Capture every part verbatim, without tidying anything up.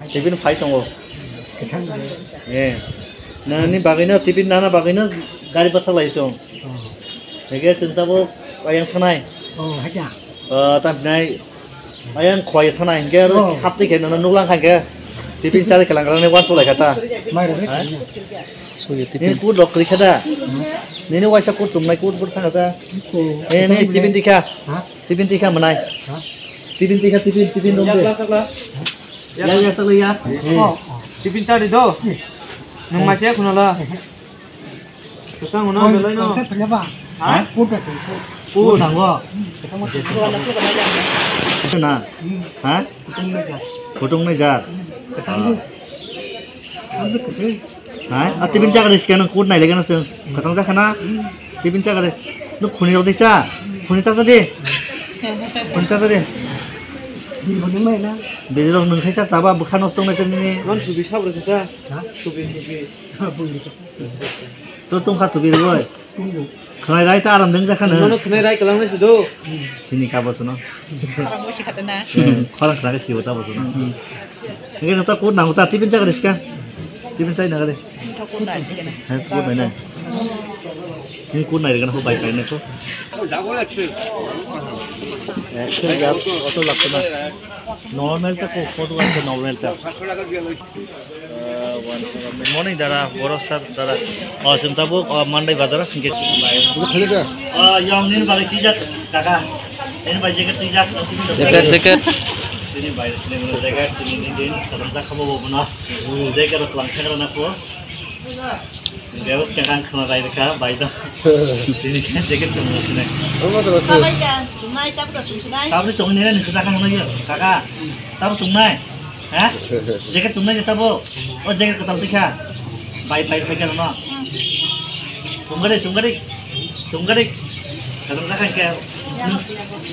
Tibin phai tongo. Kethang bai. Eh. Nani bagwino, tibin nana bagwino gari bathak lai chwng. Oh. Hege chwng tabuk ayang thanai. Oh, haja. Oh, tam nai. Ayang khwai thanai hingke aro haptwi khe nana nuklang kha hingke. Tibin chari kelang kelang ni wansuk lai kha ta. Mai rok. Ha? Suyo tibin. Nini kut lok kri kha da. Hmm. Nini waisa kut chumnai kut bur thang kha sa. Ko. Eh, ni tibin tikha. Ha? Tibin tikha manai. Ha? Tibin tikha, tibin, tibin dong de. Yakla, yakla. Ya, ya, sakla ya. Oh, oh. Tibin chari do. Nung masih aku nala. Susah ngono, belai no. Kau tak kenapa? Ha? Kau tak kenapa? Kau nanggo. Kita mau. Na. Ha? Kutung nai jar. Kutung nai jar. Kutung nai jar. Hai, a tibin jaga de sikha nang kut nai lega nang seng. Kasang jakha na. Tibin jaga de. Nuk khuni rok de sa. Khuni ta sa de. Khuni ta sa de. Biri bo nung mai na. Biri rok nung khai sa chaba bwkha nosto wngnai tong nini. Non subi sab rwkha sa. Ha? Subi, subi. To tong kha subi rwoi. Khwnai rai ta aram deng jakha nang. Nono khwnai rai kalang nai sido. Sini ka bosono. Khorang bosi khata na. Hmm, khorang khna ke sibo ta bosono. Hingke nota kut nango ta tibin jaga de sikha. Tibin chai naga de. Nota kut nai sikha na. Hai, kut nai na. Hing kut nai rega na ko bai bai na ko. Ekso ya, oto lakto na. Normal ta ko, kut wa normal ta. Morning dara, borok sir dara. O, chwng tabuk, o, Mandai bazar hingke. Khali ka? O, yong nini bagwi twijak, kaka. Nini bai jacket twijak. Jacket, jacket. Nini bai, nini jacket, nini, nini, nini, kadam ta khabo bo bono. Jacket rok lang khagra na ko. Bebas khe ang khna rai kha, bai da. Tini khe jacket chumnai sinai. Omo to se. Tabri chumnai nini khe jakha hwnwi kaka. Tabri chumnai. Ha? Jacket chumnai ni tabo. O jacket kwtal tikha. Bai bai bai khe no. Chumgari chumgari. Chumgari. Kadam jakha khe.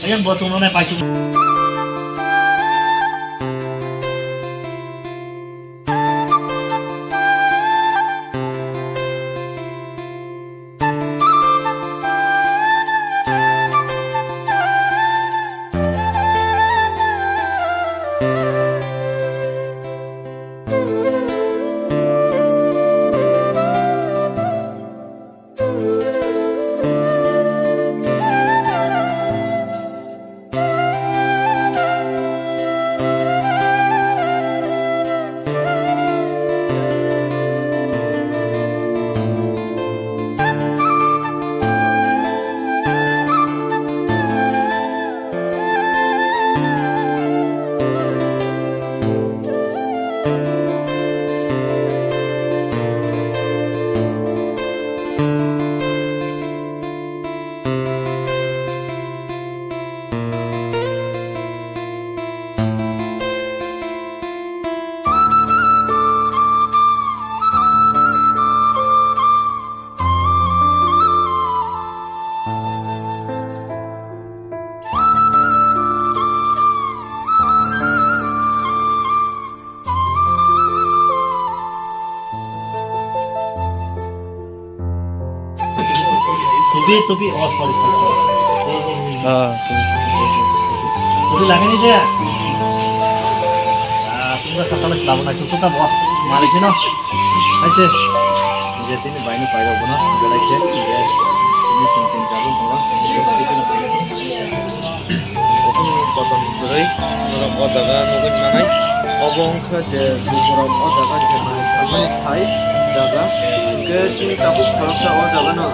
Ayang bo chumnai bai chum. Tupi, tupi. Oh, sorry, sorry, sorry. Ah, tupi lagi nih dia. Ah, tunggu satu kali selama naik tutup kan, wah, mari sini. Ayo. Dia sini banyak payah guna, dia lagi ya. Ini penting jalan orang. Kotor kwrwi norok o jaga nugwi manai. Obo wngkha je borok o jaga je manwi tangmani thai jaga. Hwnkhe chini tabuk khoroksa o jaga no.